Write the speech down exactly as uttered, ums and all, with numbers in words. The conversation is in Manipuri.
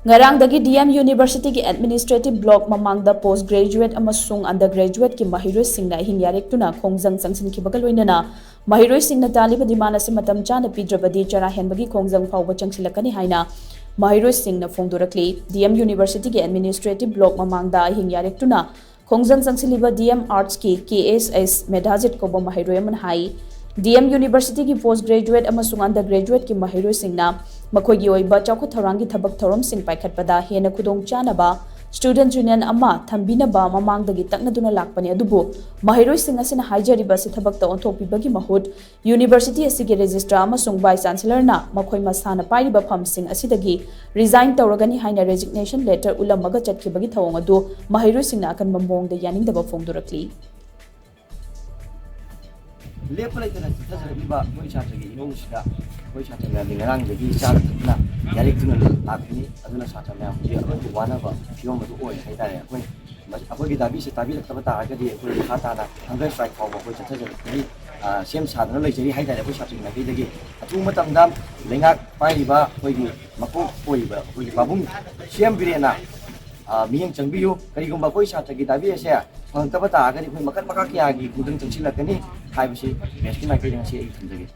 ꯉꯔꯥꯡꯗꯒꯤ ꯗꯤ ꯑꯦꯝ ꯌꯨꯅꯤꯚꯔꯁꯤꯇꯤꯒꯤ ꯑꯦꯗꯃꯤꯅꯤꯁꯇ꯭ꯔꯦꯇꯤꯚ ꯕ꯭ꯂꯣꯛ ꯃꯃꯥꯡꯗ ꯄꯣꯁ ꯒ꯭ꯔꯦꯖꯨꯋꯦꯠ ꯑꯃꯁꯨꯡ ꯑꯟꯗꯔ ꯒ꯭ꯔꯦꯖꯨꯋꯦꯠꯀꯤ ꯃꯍꯩꯔꯣꯏꯁꯤꯡꯅ ꯑꯍꯤꯡ ꯌꯥꯔꯦꯛꯇꯨꯅ ꯈꯣꯡꯖꯪ ꯆꯪꯁꯤꯟꯈꯤꯕꯒ ꯂꯣꯏꯅꯅ ꯃꯍꯩꯔꯣꯏꯁꯤꯡꯅ ꯇꯥꯜꯂꯤꯕ ꯗꯤꯃꯥꯟ ꯑꯁꯤ ꯃꯇꯝ ꯆꯥꯅ ꯄꯤꯗ꯭ꯔꯕꯗꯤ ꯆꯔꯥ ꯍꯦꯟꯕꯒꯤ ꯈꯣꯡꯖꯪ ꯐꯥꯎꯕ ꯆꯪꯁꯤꯜꯂꯛꯀꯅꯤ ꯍꯥꯏꯅ ꯃꯍꯩꯔꯣꯏꯁꯤꯡꯅ ꯐꯣꯡꯗꯣꯔꯛꯂꯤ꯫ ꯗꯤ ꯑꯦꯝ ꯌꯨꯅꯤꯚꯔꯁꯤꯇꯤꯒꯤ ꯑꯦꯗꯃꯤꯅꯤꯁꯇ꯭ꯔꯦꯇꯤꯚ ꯕ꯭ꯂꯣꯛ ꯃꯃꯥꯡꯗ ꯑꯍꯤꯡ ꯌꯥꯔꯦꯛꯇꯨꯅ ꯈꯣꯡꯖꯪ ꯆꯪꯁꯤꯜꯂꯤꯕ ꯗꯤ ꯑꯦꯝ ꯑꯥꯔꯠꯁꯀꯤ ꯀꯦ ꯑꯦꯁ ꯑꯦꯁ ꯃꯦꯙꯥꯖꯤꯠ ꯀꯧꯕ ꯃꯍꯩꯔꯣꯏ ꯑꯃꯅ ꯍꯥꯏ, ꯗꯤ ꯑꯦꯝ ꯌꯨꯅꯤꯚꯔꯁꯤꯇꯤꯒꯤ ꯄꯣꯁ ꯒ꯭ꯔꯦꯖꯨꯋꯦꯠ ꯑꯃꯁꯨꯡ ꯑꯟꯗꯔ ꯒ꯭ꯔꯦꯖꯨꯋꯦꯠꯀꯤ ꯃꯍꯩꯔꯣꯏꯁꯤꯡꯅ ꯃꯈꯣꯏꯒꯤ ꯑꯣꯏꯕ ꯆꯥꯎꯈꯠ ꯊꯧꯔꯥꯡꯒꯤ ꯊꯕꯛ ꯊꯧꯔꯝꯁꯤꯡ ꯄꯥꯏꯈꯠꯄꯗ ꯍꯦꯟꯅ ꯈꯨꯗꯣꯡ ꯆꯥꯅꯕ ꯁ꯭ꯇꯨꯗꯦꯟꯠ ꯌꯨꯅꯤꯌꯟ ꯑꯃ ꯊꯝꯕꯤꯅꯕ ꯃꯃꯥꯡꯗꯒꯤ ꯇꯛꯅꯗꯨꯅ ꯂꯥꯛꯄꯅꯤ, ꯑꯗꯨꯕꯨ ꯃꯍꯩꯔꯣꯏꯁꯤꯡ ꯑꯁꯤꯅ ꯍꯥꯏꯖꯔꯤꯕ ꯑꯁꯤ ꯊꯕꯛꯇ ꯑꯣꯟꯊꯣꯛꯄꯤꯕꯒꯤ ꯃꯍꯨꯠ ꯌꯨꯅꯤꯚꯔꯁꯤꯇꯤ ꯑꯁꯤꯒꯤ ꯔꯦꯖꯤꯁꯇ꯭ꯔꯥꯔ ꯑꯃꯁꯨꯡ ꯚꯥꯏꯁ ꯆꯥꯟꯁꯦꯂꯔꯅ ꯃꯈꯣꯏ ꯃꯁꯥꯅ ꯄꯥꯏꯔꯤꯕ ꯐꯝꯁꯤꯡ ꯑꯁꯤꯗꯒꯤ ꯔꯤꯖꯥꯏꯟ ꯇꯧꯔꯒꯅꯤ ꯍꯥꯏꯅ ꯔꯦꯖꯤꯒꯅꯦꯁꯟ ꯂꯦꯇꯔ ꯎꯠꯂꯝꯃꯒ ꯆꯠꯈꯤꯕꯒꯤ ꯊꯧꯑꯣꯡ ꯑꯗꯨ ꯃꯍꯩꯔꯣꯏꯁꯤꯡꯅ ꯑꯀꯟꯕ ꯃꯑꯣꯡꯗ ꯌꯥꯅꯤꯡꯗꯕ ꯐꯣꯡꯗꯣꯔꯛꯂꯤ꯫ ꯂꯦꯞꯄ ꯂꯩꯇꯅ ꯆꯠꯊꯖꯔꯛꯂꯤꯕ ꯑꯩꯈꯣꯏ ꯁꯥꯇ꯭ꯔꯒꯤ ꯏꯃꯨꯡꯁꯤꯗ ꯑꯩꯈꯣꯏ ꯁꯥꯇ꯭ꯔ ꯃꯌꯥꯝꯗꯤ ꯉꯔꯥꯡꯗꯒꯤ ꯆꯥꯅ ꯊꯛꯇꯅ ꯌꯥꯔꯦꯛꯇꯨꯅ ꯂꯥꯛꯄꯅꯤ꯫ ꯑꯗꯨꯅ ꯁꯥꯇ꯭ꯔ ꯃꯌꯥꯝ ꯍꯧꯖꯤꯛ ꯑꯔꯣꯏꯕ ꯋꯥꯅꯕ ꯐꯤꯕꯝ ꯑꯗꯨ ꯑꯣꯏ ꯍꯥꯏꯇꯥꯔꯦ꯫ ꯑꯩꯈꯣꯏ ꯑꯩꯈꯣꯏꯒꯤ ꯗꯥꯕꯤꯁꯦ ꯇꯥꯕꯤꯔꯛꯇꯕ ꯇꯥꯔꯒꯗꯤ ꯑꯩꯈꯣꯏ ꯃꯈꯥ ꯇꯥꯅ ꯍꯪꯒꯔ ꯁ꯭ꯇ꯭ꯔꯥꯏꯛ ꯐꯥꯎꯕ ꯑꯩꯈꯣꯏ ꯆꯠꯊꯖꯔꯛꯄꯒꯤ ꯁꯦꯝ ꯁꯥꯗꯨꯅ ꯂꯩꯖꯔꯤ ꯍꯥꯏꯇꯥꯔꯦ꯫ ꯑꯩꯈꯣꯏ ꯁꯥꯇ꯭ꯔꯒꯤ ꯃꯥꯏꯀꯩꯗꯒꯤ ꯑꯊꯨꯕ ꯃꯇꯝꯗ ꯂꯩꯉꯥꯛ ꯄꯥꯏꯔꯤꯕ ꯑꯩꯈꯣꯏꯒꯤ ꯃꯀꯣꯛ ꯑꯣꯏꯔꯤꯕ ꯑꯩꯈꯣꯏꯒꯤ ꯄꯥꯕꯨꯡ ꯁꯤ ꯑꯦꯝ ꯕꯤꯔꯦꯟꯅ ꯃꯤꯠꯌꯦꯡ ꯆꯪꯕꯤꯌꯨ꯫ ꯀꯔꯤꯒꯨꯝꯕ ꯑꯩꯈꯣꯏ ꯁꯥꯇ꯭ꯔꯒꯤ ꯗꯥꯕꯤ ꯑꯁꯦ ꯐꯪꯉꯛꯇꯕ ꯇꯥꯔꯒꯗꯤ ꯑꯩꯈꯣꯏ ꯃꯈꯜ ꯃꯈꯥ ꯀꯌꯥꯒꯤ ꯈꯨꯗꯣꯡ ꯆꯪꯁꯤꯜꯂꯛꯀꯅꯤ ꯍꯥꯏꯕꯁꯤ ꯄ꯭ꯔꯦꯁꯀꯤ ꯃꯥꯏꯀꯩꯗ ꯉꯁꯤ ꯑꯩ ꯊꯝꯖꯒꯦ꯫